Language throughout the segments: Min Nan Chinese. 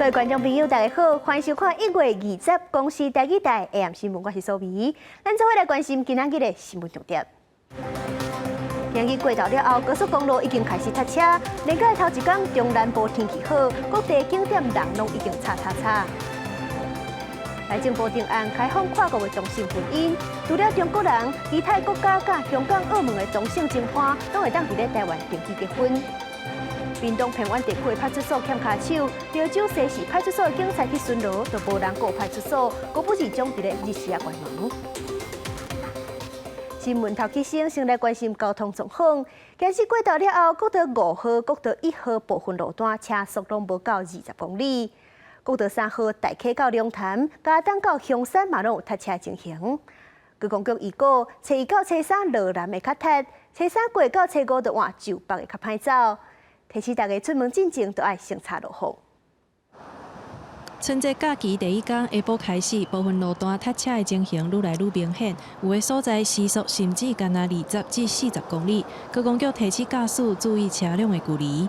各位觀眾朋友，大家好，歡迎收看1月20公視台語台 AM 新聞，我是蘇眉。咱做伙來關心今仔日的新聞重點。今日過晝了後，高速公路已經開始塞車。連假頭一工，中南部天氣好，各地景點人攏已經吵吵吵。內政部定案開放跨國的同性婚姻，除了中國人，其他國家佮香港、澳門的同性情伴，攏會當佇咧台灣登記結婚。屏東偏遠地區的派出所欠跤手，潮州西勢派出所的警察去巡邏，都無人顧派出所，高不市長佇咧日時啊關門。新聞頭起先，先來關心交通狀況。今日過晝了後，國道5號、國道1號部分路段車速攏無夠20公里。國道3號大溪到龍潭、嘉東到香山嘛攏有塞車情形。觀光局預告，初二到初三羅南會較塞，初三過到初五就換石北會較歹走。提醒大家出門進前都愛先查路況。春節假期第一工下晡開始，部分路段塞車的情形愈來愈明顯，有的所在時速甚至干焦20至40公里。觀光局提醒駕駛注意車輛的距離。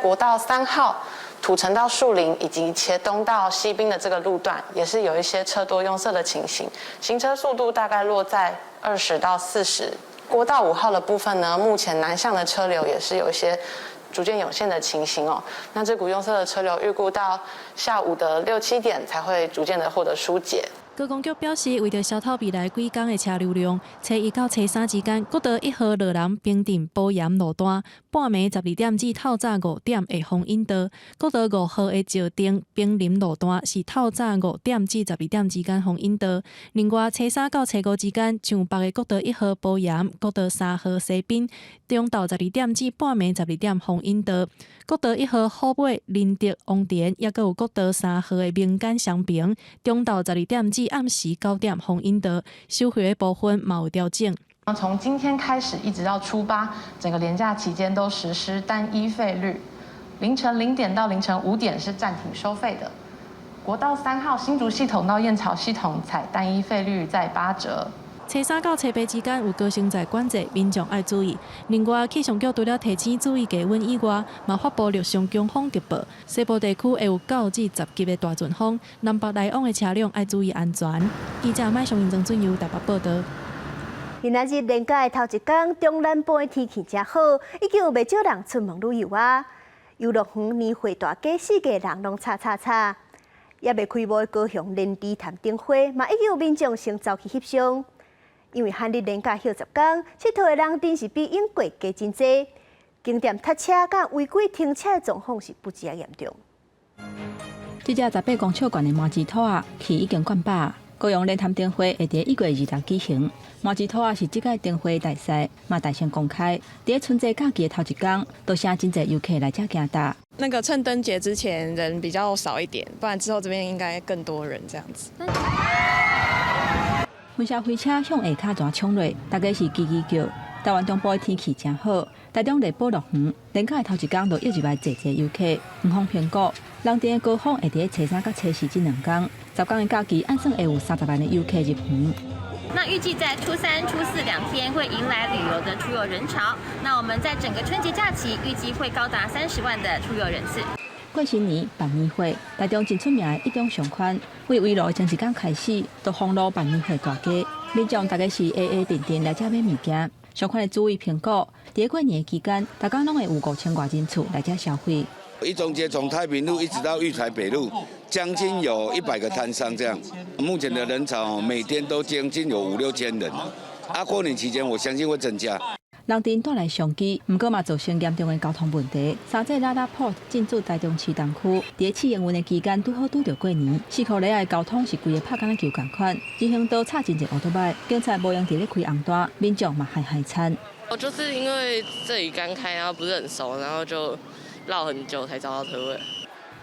國道3號土城到樹林以及茄東到西濱的這個路段，也是有一些車多擁塞的情形，行車速度大概落在20到40。國道5號的部分呢，目前南向的車流也是有一些逐漸湧現的情形哦。那這股擁塞的車流預估到下午的六七點才會逐漸的獲得疏解。觀光局表示，為著消透未來幾工的車流量，初一到初三之間，國道1號羅南平鎮寶岩路段，半暝12點至透早5點會封引道；國道5號的石碇坪林路段是透早5點至12點之間封引道。另外，初三到初五之間，上北的國道1號寶岩、國道3號西濱，中晝12點至半暝十二點封引道。國道1號虎尾林德王田，抑閣有國道3號的明間雙平，中晝十二點至暗時9點封引道，收費的部分嘛有調整。從今天開始一直到初八，整個連假期間都實施單一費率，凌晨0點到凌晨5點是暫停收費的。國道3號新竹系統到燕巢系統採單一費率再8折。初三到初八之間有高升載管制，民眾愛注意。另外，氣象局除了提醒注意低溫以外，嘛發布陸上強風特報，西部地區會有9至10級的大陣風，南北來往的車輛愛注意安全。記者麥尚英曾俊佑台北報道。今仔日連假的頭一工，中南部的天氣誠好，已經有袂少人出門旅遊啊。遊樂園年貨大街四界人攏吵吵吵，猶未開幕的高雄連池潭燈會嘛，已經有民眾先走去翕相。因為漢日連假歇10工，𨑨迌的人真是比往過加真濟。景點塞車佮違規停車的狀況是不止啊嚴重。這隻18公尺懸的麻糍兔仔，氣已經灌飽。高雄蓮潭燈會會佇1月20舉行，麻糍兔仔是這屆燈會大賽，嘛大聲公開。佇春節假期的頭一工，都成真濟遊客來遮行搭。那個趁燈節之前人比較少一點，不然之後這邊應該更多人這樣子。雲霄飛車向下跤蛇衝落，大家是吱吱叫。台灣中部的天氣誠好，台中麗寶樂園連假的頭一工就湧入來濟濟遊客。園方評估，人潮的高峰會佇初三佮初四這兩工，10工的假期按算會有30萬的遊客入園。那預計在初三、初四2天會迎來旅遊的出遊人潮。那我們在整個春節假期預計會高達30萬的出遊人次。過新年辦年貨，台中真出名的一中商圈，為圍爐前一工開始，就封路辦年貨大街，民眾大家是下下定定來遮買物件。商圈的主委評估，佇過年期間，逐工攏會有5000外人次來遮消費。一中街從太平路一直到育才北路，將近有100個攤商這樣。目前的人潮每天都將近有五六千人。啊，過年期間我相信會增加。人潮帶來商機，毋過嘛造成嚴重的交通問題。三濟LaLaport進駐台中市東區，佇試營運的期間拄好拄著過年，四箍里的交通是規个拍敢若球仝款，人行道插真濟烏多擺，警察無閒佇咧開紅單，民眾嘛害害慘。我就是因為這裡剛開，然後不是很熟，然後就繞很久才找到車位。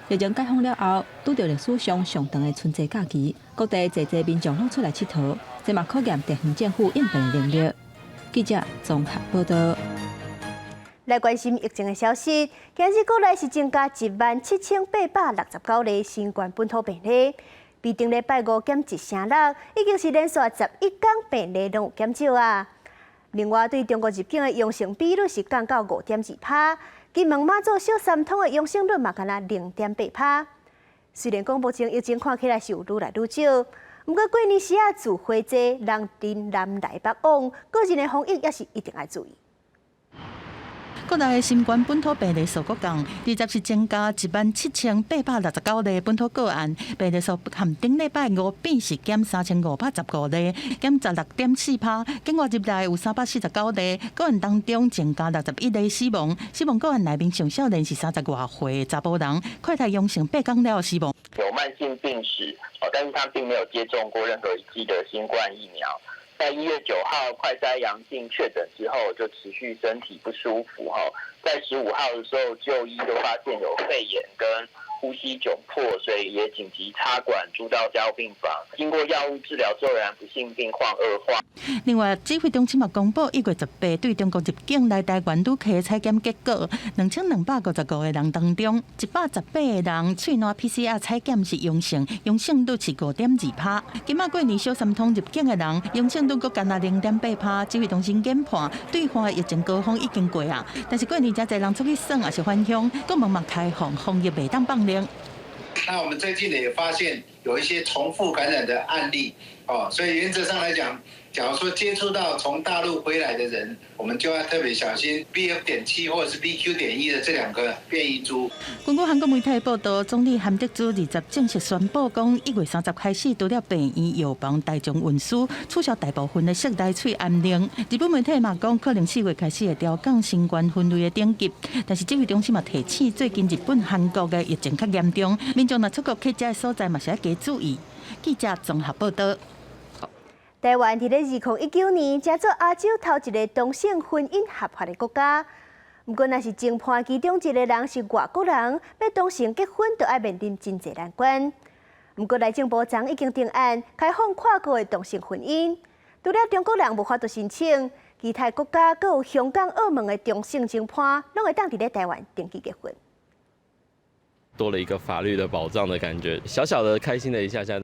疫情解封了後，拄著歷史上上長的春節假期，各地濟濟民眾攏出來𨑨迌，這嘛考驗地方政府應變的能力。記者綜合報道。來關心疫情的消息，今日國內是增加17,869例新冠本土病例，比頂禮拜五減一成六，已經是連續11工病例攏有減少啊。另外，對中國入境的陽性比率是降到5.2趴，金門馬祖小三通的陽性率嘛干焦0.8趴。雖然講目前疫情看起來是有愈來愈少，毋過過年時仔聚會濟，人陣南來北往，個人的防疫也是一定愛注意。國內的新冠本土病例數閣降，20是增加17,869例本土個案，病例數含頂禮拜五變是減3,515例，減16.4%。境外入來有349例，個案當中增加61例死亡，死亡個案內面上少年是30外歲的查埔人，快篩陽性8工了死亡。有慢性病史，但是他並沒有接種過任何一劑的新冠疫苗。在1月9號快篩陽性確診之後，就持續身體不舒服哈。在15號的時候就醫，就發現有肺炎跟呼吸窘迫，所以也緊急插管住到加護病房。經過藥物治療之後，仍然不幸病況惡化。另外，指揮中心嘛公布1月18對中國入境來台灣旅客採檢結果，2,255個人當中，118個人喙瀾 PCR 採檢是陽性，陽性率是5.2%。今仔過年小三通入境的人，陽性率閣干焦0.8%。指揮中心研判，對岸疫情高峰已經過啊，但是過年誠濟人出去耍抑是返鄉，國門嘛開放，防疫袂當放寬。那我們最近也發現有一些重複感染的案例，哦，所以原則上來講，假如說接觸到從大陸回來的人，我們就要特別小心 BF.7或者是 BQ.1的這兩個變異株。根據韓國媒體報道，總理韓德洙20正式宣布講，1月30開始，除了病院、藥房、大眾運輸取消大部分的室內喙罨令。日本媒體嘛講，可能4月開始會調降新冠分類的等級。但是指揮中心嘛提醒，最近日本、韓國的疫情較嚴重，民眾若出國去這个所在嘛是愛加注意。記者綜合報道。台灣佇咧2019年，成做亞洲頭一个同性婚姻合法的國家。毋過，若是徵伴其中一个人是外國人，欲同性結婚，就愛面臨真濟難關。毋過，內政部昨已經定案開放跨國的同性婚姻，除了中國人無法度申請，其他國家閣有香港、澳門的同性徵伴，攏會當佇咧台灣登記結婚。多了一個法律的保障的感覺，小小的開心了一下下。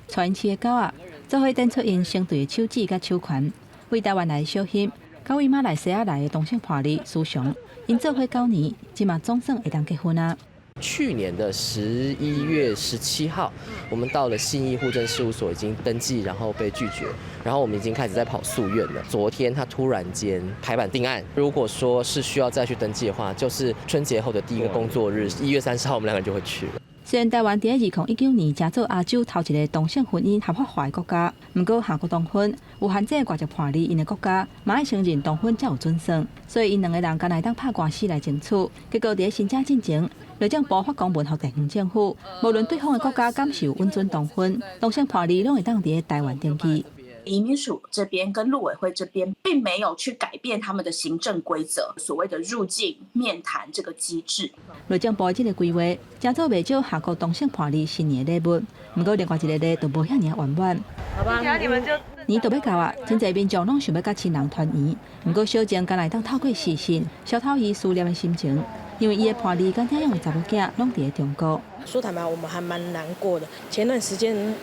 傳奇的狗仔，做伙展出𪜶成對的手指佮手環，為台灣來的小鑫，佮位馬來西亞來的同性伴侶蘇雄，𪜶做伙9年，這馬總算會當結婚啊！去年的11月17號，我們到了信義戶政事務所，已經登記，然後被拒絕，然後我們已經開始在跑訴願了。昨天他突然間拍板定案，如果說是需要再去登記的話，就是春節後的第一個工作日，1月30號，我們兩個人就會去了。雖然台灣佇2019年成做亞洲頭一个同性婚姻合法化的國家，毋過韓國同婚有限制外籍伴侶𪜶的國家，嘛愛承認同婚才有準算，所以𪜶兩个人敢若會當拍官司來爭取。結果佇咧申請進前，內政部發公文予地方政府，無論對方的國家敢是有允准同婚，同性伴侶攏會當佇咧台灣登記。移民署這邊跟陸委會這邊並沒有去改變他們的行政規則，所謂的入境面談這個機制。內政部的這个規劃，成做袂少韓國同性伴侶新年的禮物。毋過另外一个禮就無遐爾圓滿。好吧，你們就年就欲到啊，真濟民眾攏想欲佮親人團圓。毋過小靜敢若會當透過視訊，消透伊思念的心情，因為伊的伴侶佮領養的查某囝攏佇咧中國。說坦白，我們還蠻難過的。前段時間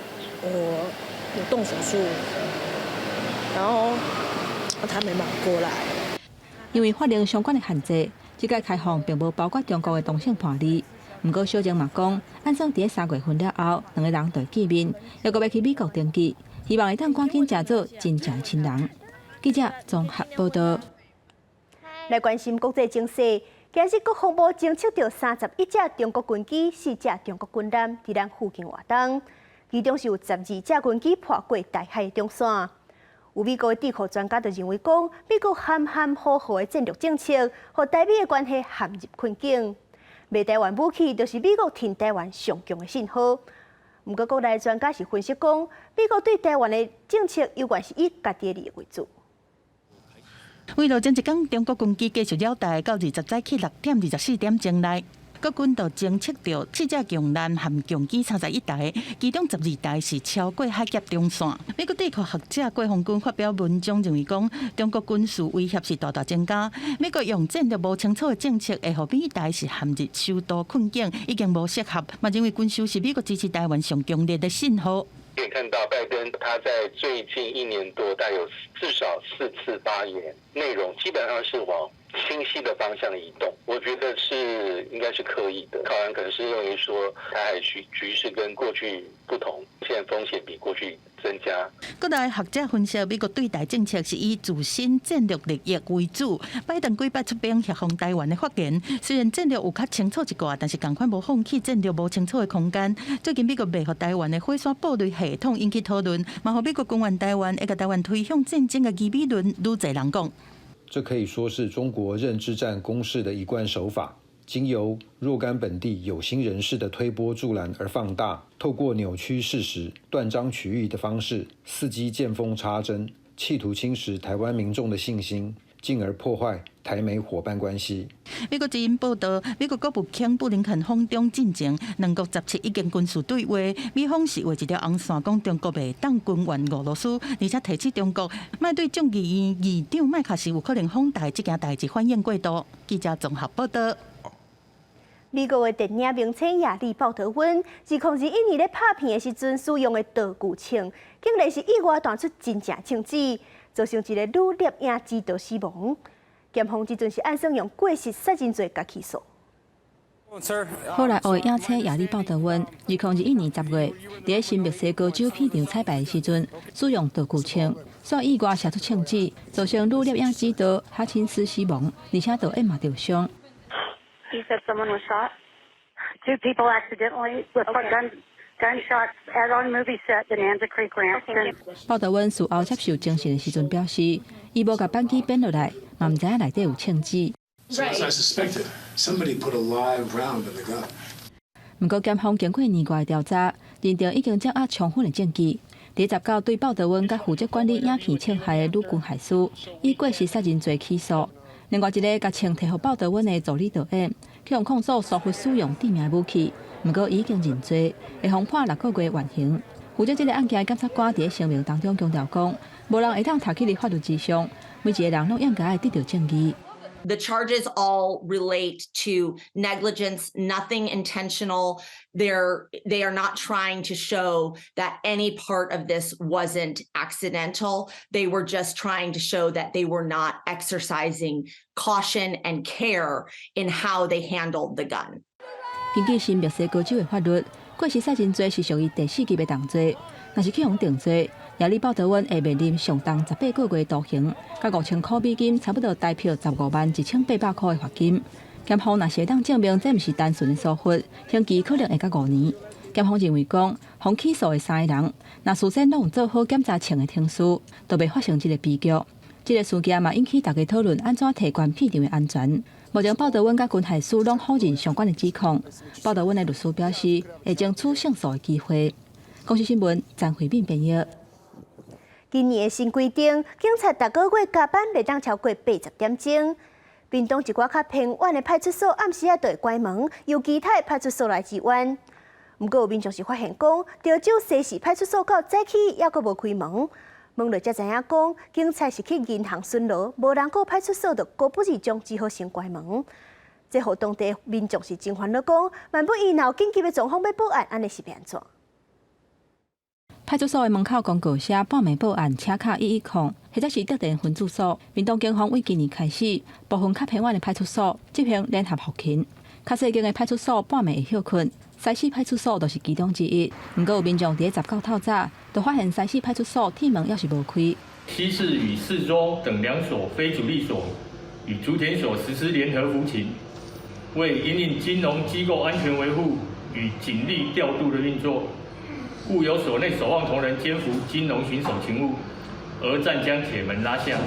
我有動手術，然後他沒辦法過來。因為法令相關的限制，這個開放並無包括中國的同性伴侶。毋過小靜嘛講，按算佇咧3月份了後，兩个人就會見面，猶閣欲去美國登記，希望會當趕緊成做真正親人。記者綜合報道。來關心國際情勢，今日國防部偵測著31隻中國軍機、4隻中國軍艦佇咱附近活動，其中是有12隻軍機破過台海中線。有美國的智庫專家就認為講，美國含含糊糊的戰略政策，予台美的關係陷入困境。賣台灣武器，就是美國挺台灣上強的信號。毋過，國內專家是分析講，美國對台灣的政策，猶原是以家己的利益為主。為了前一工，中國軍機繼續繞台，到20早起6點24點鐘內，國軍就偵測著四隻強艦和強機31台，其中12台是超過海峽中線。美國智庫學者郭鳳軍發表文章認為講，中國軍事威脅是大大增加。美國用戰略無清楚的政策，會予美台是陷入首都困境，已經無適合。嘛認為軍售是美國支持台灣上強烈的信號。可以看到，拜登他在最近一年多，帶有至少四次發言，內容基本上是往清晰的方向移動，我覺得是應該是刻意的。考量可能是認為說台海局勢跟過去不同，現在風險比過去增加。國內學者分析，美國對台政策是以自身戰略利益為主。拜登幾擺出兵協防台灣的發言，雖然戰略有較清楚一寡，但是仝款無放棄戰略無清楚的空間。最近美國賣予台灣的火山爆雷系統引起討論，嘛予美國軍援台灣會共台灣推向戰爭的疑美論，愈濟人講。這可以說是中國認知戰攻勢的一貫手法，經由若干本地有心人士的推波助瀾而放大，透過扭曲事實、斷章取義的方式，伺機見縫插針，企圖侵蝕台灣民眾的信心，進而破壞台美夥伴關係。美國之音報道，美國國務卿布林肯訪中進前，兩國17已經軍事對話。美方是畫一條紅線，講中國袂當軍援俄羅斯，而且提醒中國莫對眾議院議長麥卡錫有可能訪台這件代誌反應過度。記者綜合報道。美國的電影明星亞歷鮑德溫，2021年咧拍片的時陣使用的道具槍，竟然是意外彈出真正槍支，造成一个女攝影指導死亡。檢方這陣是按算用過失殺人罪共起訴。好萊塢影星亞歷鮑德溫，2021年10月，佇新墨西哥州片場彩排的時陣，使用道具槍，煞意外射出槍支，造成女攝影指導哈欽斯死亡，而且導演嘛著傷。 He said someone was shot. Two people accidentally with gunshots at on movie set, Bonanza Creek Ranch. 鮑德溫事後接受偵訊的時陣表示，伊無共扳機變落來，嘛毋知影內底有槍支。 As I suspected, somebody put a live round in the gun. 毋過檢方經過年外調查，認定已經掌握充分的證據。佇19對鮑德溫佮負責管理影片槍械的女軍械師，以過失殺人罪起訴。另外一个共槍提予鮑德溫的助理導演，去予控訴疏忽使用致命武器，毋過伊已經認罪，會予判6個月緩刑。負責這个案件的檢察官佇聲明當中強調講，無人會當刣起佇法律之上，每一个人攏應該會得著正義。 The charges all relate to negligence, nothing intentional. They are not trying to show that any part of this wasn't accidental. They were just trying to show that they were not exercising caution and care in how they handled the gun. 根據新墨西哥州的法律，過失殺人罪是屬於第四級的重罪，若是去予定罪，亞歷鮑德溫會面臨上重18個月徒刑，佮5000塊美金，差不多台幣151,800塊的罰金。檢方若是會當證明這毋是單純的疏忽，刑期可能會到5年。檢方認為講，予起訴的三个人，若事先攏有做好檢查槍的程序，就袂發生這个悲劇。這个事件嘛引起大家討論，按怎提懸片場的安全。目前鮑德溫佮軍械師攏否認相關的指控。鮑德溫的律師表示，會爭取勝訴的機會。公視新聞張惠敏編譯。今年的新規定，警察逐个月加班袂當超過80點鐘。屏東一寡較偏遠的派出所暗時仔就會關門，由其他的派出所來支援。毋過有民眾是發現講，潮州西勢派出所到早起猶閣無開門。問落才知影講，警察是去銀行巡邏，無人顧派出所就孤不二將只好先關門。這予當地民眾是真煩惱，講萬不伊若有緊急的狀況欲報案，按呢是欲按怎？派出所的門口公告寫半暝報案，請敲110，或者是致電分駐所。屏東警方對今年開始，部分較偏遠的派出所執行聯合復勤，較細間的派出所半暝會歇睏，西勢派出所就是其中之一。毋過有民眾佇19透早，就發現西勢派出所鐵門猶是無開。西勢與四周等兩所非主力所與竹田所實施聯合服勤，為因應金融機構安全維護與警力調度的運作，故由所內守望同仁肩負金融巡守勤務，而暫將鐵門拉下。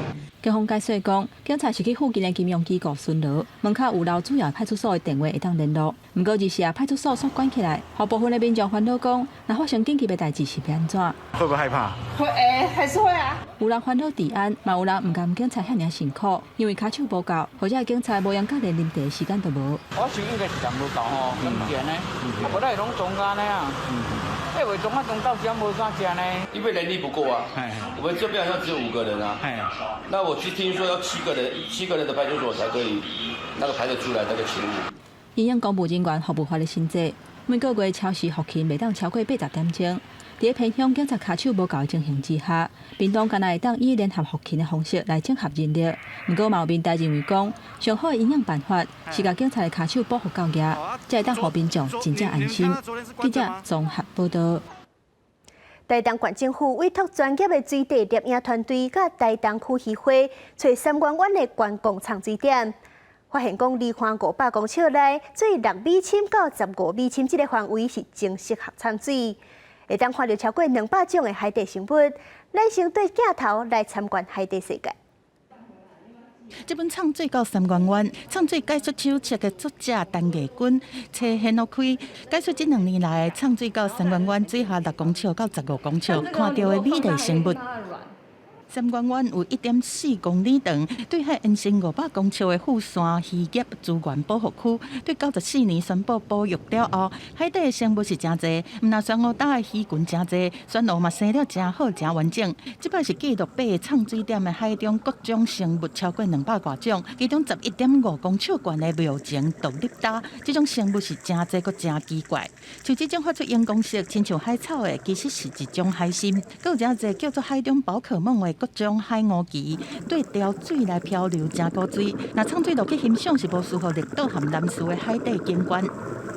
警方解釋講，警察是去附近的金融機構巡邏，門口有留主要派出所的電話會當聯絡。毋過二時啊，派出所煞關起來，予部分的民眾煩惱講，若發生緊急的代誌是欲按怎？會不會害怕？會，欸，還是會啊。有人煩惱治安，嘛有人毋甘警察遐爾辛苦，因為跤手無夠，或者警察無閒佮連啉茶時間都無。我想應該是人無夠吼，關鍵呢，啊，無咱攏總監呢啊。欸，話總啊總到時無啥食呢。因為人力不夠啊，我們這邊好像只有5個人啊。那我去聽說要七個人，七個人的派出所才可以，那個排得出來那個勤務。因應公務人員服務法的新制，每個月超時服勤袂當超過80點鐘。佇咧偏鄉警察跤手無夠的情形之下，屏東敢若會當以聯合服勤的方式來整合人力。毋過嘛有民代認為講，上好的營養辦法是共警察的跤手補予夠額，才會當予民眾真正安心。記者綜合報導。台東縣政府委託專業的水底攝影團隊，佮台東區漁會，揣三元灣的觀光藏水點，發現講離岸500公尺內，水6米深到15米深這个範圍是真適合藏水，會當看著超過200種的海底生物。咱先對鏡頭來參觀海底世界。這本《藏水到三元灣》藏水解說手冊的作者陳藝軍，車掀開，解說這2年來藏水到三元灣水下6公尺到15公尺，看著的美麗生物。三元灣有1.4公里長，對海延伸500公尺的富山漁業資源保護區，對94年宣布保育了後，海底的生物是誠濟，毋但珊瑚礁的魚群誠濟，珊瑚嘛生了誠好、誠完整。這擺是記錄八个藏水點的海中各種生物超過200外種，其中11.5公尺懸的妙鰭獨立鯛，這種生物是誠濟閣誠奇怪。像這種發出熒光色，親像海草的，其實是一種海參。閣有誠濟叫做海中寶可夢的各種海烏蜞，對潮水來漂流，誠古錐。若藏水落去欣賞，是無輸予綠島和南勢的海底景觀。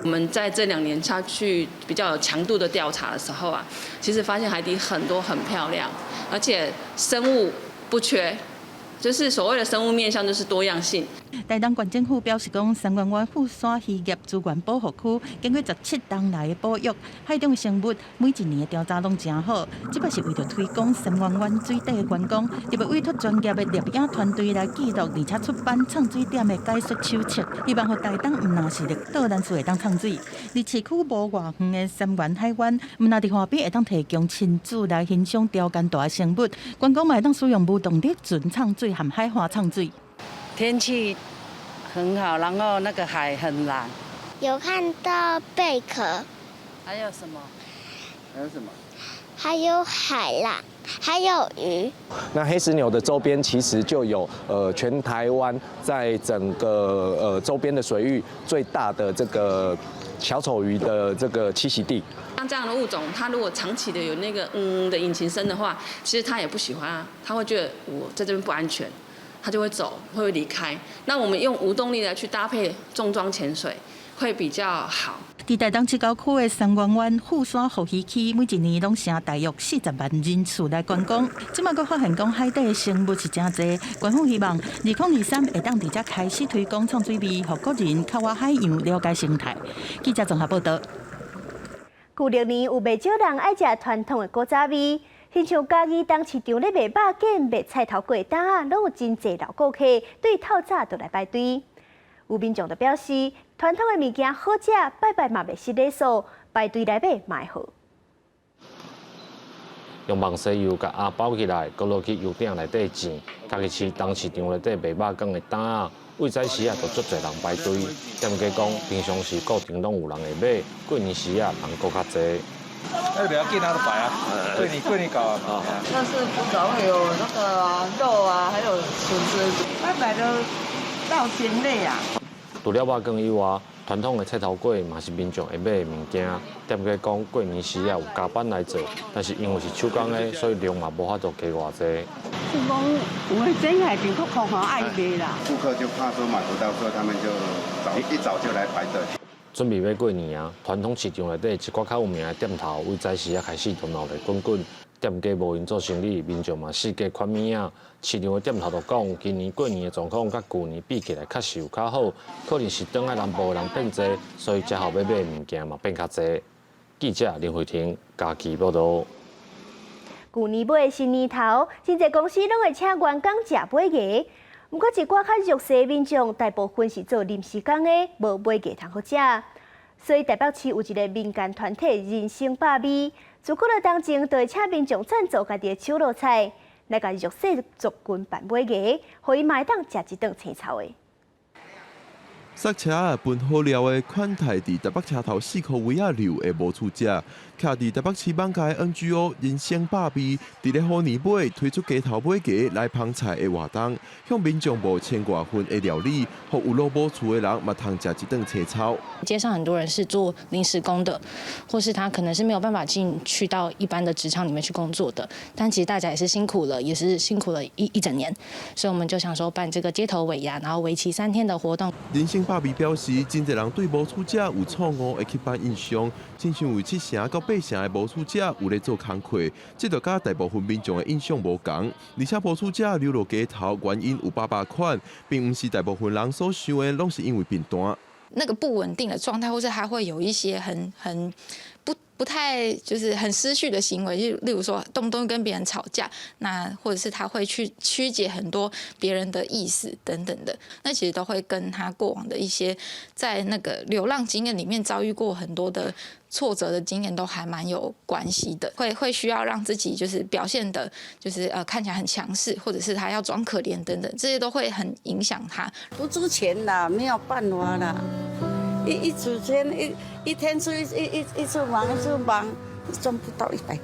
我們在這2年下去比較有強度的調查的時候啊，其實發現海底很多很漂亮，而且生物不缺，就是所謂的生物面向就是多樣性。台東縣政府表示講，三元灣富山漁業資源保護區經過17冬來的保育，海中的生物每一年的調查攏誠好。這擺是為著推廣三元灣水底的觀光，特別委託專業的攝影團隊來記錄，而且出版藏水點的解說手冊，希望予台東毋但是綠島，咱是會當藏水。離市區無偌遠的三元海灣，毋但佇岸邊會當提供親子來欣賞潮間帶的生物，觀光嘛會當使用無動力船藏水和海岸藏水。天氣很好，然後那個海很藍。有看到貝殼。還有什麼？還有什麼？還有海浪，還有魚。那黑石牛的周邊其實就有全台灣在整個周邊的水域最大的這個小丑魚的這個棲息地。像這樣的物種，它如果長期的有那個嗯的引擎聲的話，其實它也不喜歡啊，它會覺得我在這邊不安全。它就會走，會離開。那我們用無動力來去搭配重裝潛水，會比較好。佇台東石郊區的三元灣富山護漁區，每一年攏成大約40萬人次來觀光。這擺閣發現講海底的生物是誠濟，縣府希望2023會當佇遮開始推廣藏水味，予國人較倚海洋了解生態。記者綜合報導。舊曆年有袂少人愛食傳統的古早味。親像嘉義東市場咧賣肉羹、賣菜頭粿擔仔，攏有真濟老顧客對透早就來排隊。有民眾就表示，傳統的物件好食，拜拜嘛袂失禮數，排隊來買嘛會好。用網紗油共鴨包起來，閣落去油鼎內底煎。嘉義市東市場內底賣肉羹的擔仔，為早時啊，就足濟人排隊。店家講，平常時固定攏有人會買，過年時啊，人閣較濟。那不要緊啊，都排啊，過年過年到啊。但是古早會有那個肉啊，還有筍子，拜拜都到心累啊。除了肉羹以外，傳統的菜頭粿嘛是民眾會買的物件。店家講過年時啊有加班來做，但是因為是手工的，所以量嘛無法度加偌濟。是講有的真係就較空空愛買啦。顧客就怕說買不到，所以他們就早一早就來排隊。準備欲過年啊，傳統市場內底一寡較有名的店頭，為早時仔開始就鬧熱滾滾，店家無閒做生意，民眾嘛四界款物仔。市場的店頭就講，今年過年的狀況佮舊年比起來，確實有較好，可能是轉來南部的人變濟，所以食後欲買的物件嘛變較濟。記者林慧婷嘉義報導。舊年尾新年頭，真濟公司攏會請員工食尾牙。毋過一寡較弱勢民眾，大部分是做臨時工的，無尾牙通好食。所以台北市有一個民間團體人生百味，自幾若當前就會請民眾贊助家己的手路菜，來共弱勢族群辦尾牙，予伊嘛會當食一頓青草的。塞車分好料的款待佇台北車頭四箍圍仔遛的無厝者，徛佇台北市艋舺 NGO 人生百味，佇咧虎年尾推出街頭買雞來捧菜的活動，向民眾募千外份的料理，予有路無厝的人嘛通食一頓青草。街上很多人是做臨時工的，或是他可能是沒有辦法進去到一般的職場裡面去工作的，但其實大家也是辛苦了，也是辛苦了一整年，所以我們就想說辦這個街頭尾牙，然後為期3天的活動。人生百味表示，真濟人對無厝者有錯誤的刻板印象，親像有7成到8成的無厝者有咧做工課，這就佮大部分民眾的印象無仝。而且無厝者流落街頭，原因有百百款，並毋是大部分人所想的，攏是因為貧惰。那個不穩定的狀態，或是他會有一些很不太就是很失序的行為，就例如說動不動跟別人吵架，那或者是他會去曲解很多別人的意思等等的，那其實都會跟他過往的一些在那個流浪經驗裡面遭遇過很多的挫折的經驗都還蠻有關係的，會需要讓自己就是表現的，就是看起來很強勢，或者是他要裝可憐等等，這些都會很影響他。不出錢啦，沒有辦法啦。一出錢一天出一次忙一次忙，賺不到100塊。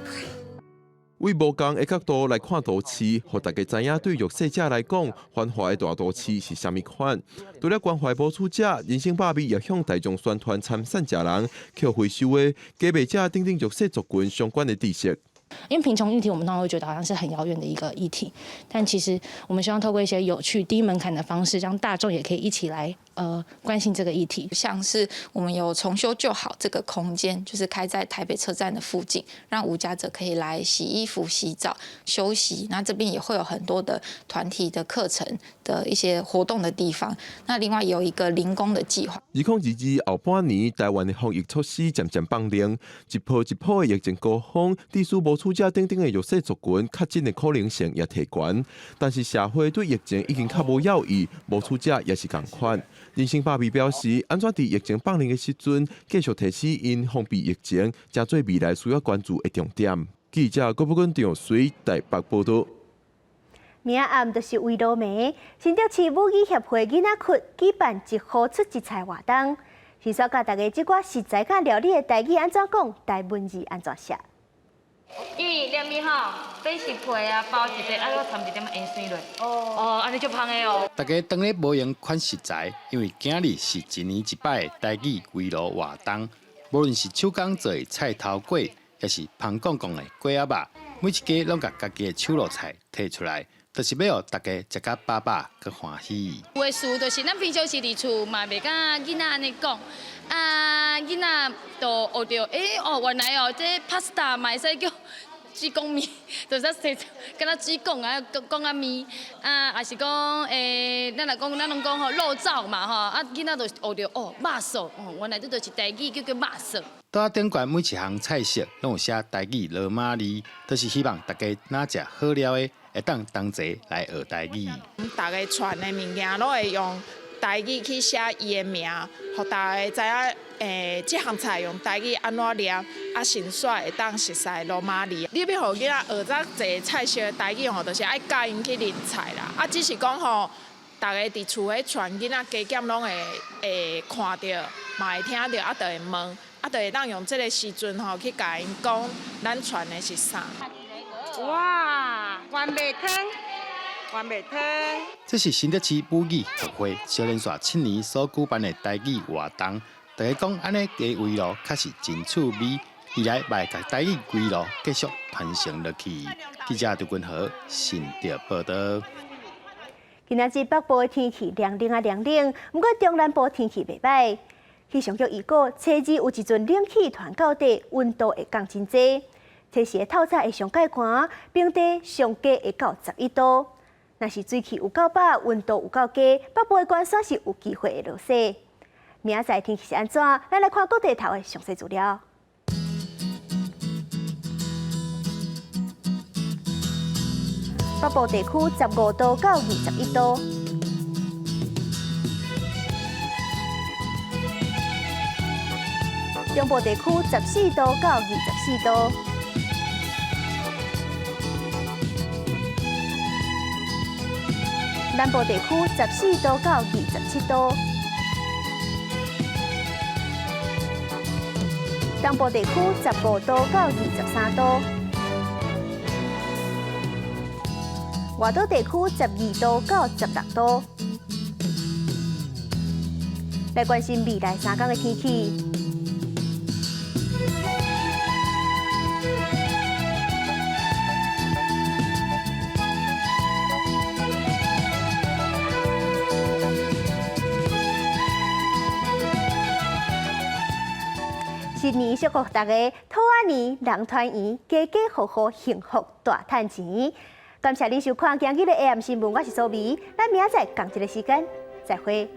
為無仝的角度來看都市，予大家知影對弱勢者來講，繁華的大都市是啥物款。除了關懷無厝者，人生百味也向大眾宣傳參散食人、捡回收的雞賣者等等弱勢族群相關的知識。因為貧窮議題，我們通常會覺得好像是很遙遠的一個議題，但其實我們希望透過一些有趣、低門檻的方式，讓大眾也可以一起來關心這個議題。像是我們有重修舊好這個空間，就是開在台北車站的附近，讓無家者可以來洗衣服、洗澡、休息。那這邊也會有很多的團體的課程的一些活動的地方。那另外有一個零工的計劃。2022後半年，台灣的防疫措施漸漸放寬，一波一波的疫情高峰，致使無厝者等等的弱勢族群確診的可能性也提懸。但是社會對疫情已經較無猶豫，無厝者也是仝款。人生百味表示，按怎佇疫情放寬的時陣，繼續提醒𪜶防備疫情，成做未來需要關注的重點。記者郭寶君、張水台北報導。明仔暗就是圍爐暝，新竹市母語協會囡仔窟舉辦一戶出一菜活動，先煞教大家這寡食材佮料理的台語按怎講，台文字按怎寫。因為連麵吼，變是皮啊，包一個，啊，閣摻一點仔芫荽落。哦，按呢足芳的哦。大家當咧無閒款食材，因為今日是一年一擺的台語圍爐活動，無論是手工做的菜頭粿，抑是芳講講的粿仔肉，每一家攏共家己的手路菜提出來，就是欲予大家食甲飽飽，閣歡喜。有的事就是咱平常時佇厝嘛袂佮囡仔按呢講，啊，囡仔就學著，欸哦，原來哦，這 pasta 嘛會使叫水講麵，就是說敢若水講啊，講講啊麵，啊，抑是講欸，咱若講咱攏講吼肉燥嘛吼，啊，囡仔就學著哦，肉燥，哦，原來這就是台語叫做肉燥。桌仔頂懸每一項菜色攏有寫台語羅馬字，就是希望大家若食好料的，會當同齊來學台語。逐个傳的物件攏會用台語去寫伊的名，予大家知影欸，這項菜用台語按怎念，啊，順紲會當熟似羅馬字。你欲予囡仔學遮濟菜色的台語吼，就是愛教𪜶去認菜啦。啊，只是講吼，逐个佇厝咧傳囡仔加減攏會看著，嘛會聽著，啊，就會問，啊，就會當用這个時陣吼去共𪜶講，咱傳的是啥。哇，原味湯，原味湯。這是新竹市母語協會小連續7年所舉辦的台語活動。大家講按呢加圍爐確實真趣味，未來嘛會共台語圍爐繼續傳承落去。記者張君豪新竹報導。今仔日北部的天氣涼冷啊涼冷，毋過中南部天氣袂䆀。氣象局預告，初二有一陣冷氣團到底，溫度會降真濟。初四的透早會上蓋寒，冰地上低會到11度。若是水氣有夠飽，溫度有夠低，北部的關山是有機會會落雪。明仔載天氣是按怎？咱來看各地頭的詳細資料。北部地區15度到21度。中部地區14度到24度。南部地區14度到27度。東部地區15度到23度，外島地區12度到16度。來關心未來3天的天氣。新年祝福大家，兔仔年人團圓，家家戶戶幸福大趁錢。感謝您收看今日的 AM 新聞，我是蘇美，咱明仔載仝一个時間再會。